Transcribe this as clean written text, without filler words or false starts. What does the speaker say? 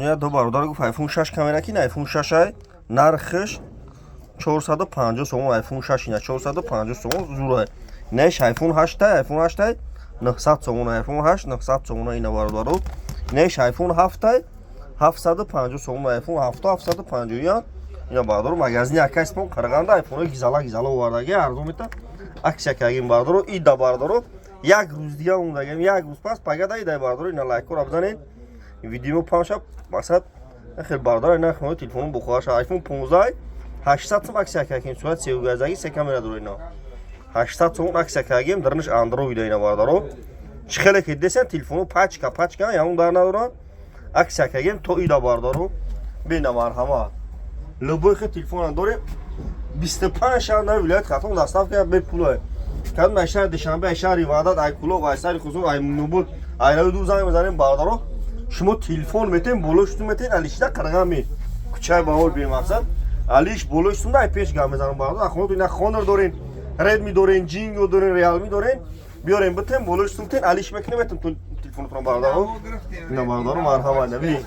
Я ду бародар гуфт, iPhone 6 камера ки, iPhone 6 ай, нархш 450 сомон. iPhone 6 ина 450 сомон, зурай. Неш iPhone 8, iPhone 8 900 сомон, iPhone 8 900 сомон ина, бародаро. Неш iPhone 7 750 сомон, iPhone 7 750 ина, бародаро. Магазини Акайспон Қарағанда iPhone гизала гизала овардаги, арзон мета, акция кардем, бародаро. Ида, бародаро, як рӯз дига мондагем, як рӯз пас пагада ида, бародаро. Ина лайкҳоро бизанед, видео памша. Мақсад хел, бародаро, ина хона телефону бухораша. iPhone 15 800 сом акция кардем, сурат севгазаги, се камера дора. Ина 800 сом акция кардем, дарнаш Android ина, бародаро. Чӣ хеле ки десен, телефону пачка пачка, ягон дар надоранд. Акция кардем то ида, бародаро. Бина, марҳамат, любой хел телефон дорем. 25 шаҳр на вилоят Хатлон доставка бепулае. Кадом ай шаҳри Душанбе, ай шаҳри Ваҳдат, ай Кулоб, ай шаҳри Хусур, ай Нубуд, ай Равиду занг мезанем, бародаро, шумо телефон метем, болои шутун метем, алишида Қарағами кӯчаи Баҳор бемақсад алиш болои шутунда ай пеш гап мезанам, бародар. Ахонату ина Хонор дорем, Редми дорем, Ҷинго дорем, Реалми дорем, биёрем, битем, болои шутун битем, алиш мекунем, метем телефонатон, бародаро. Ина, бародаро, марҳамат, наби.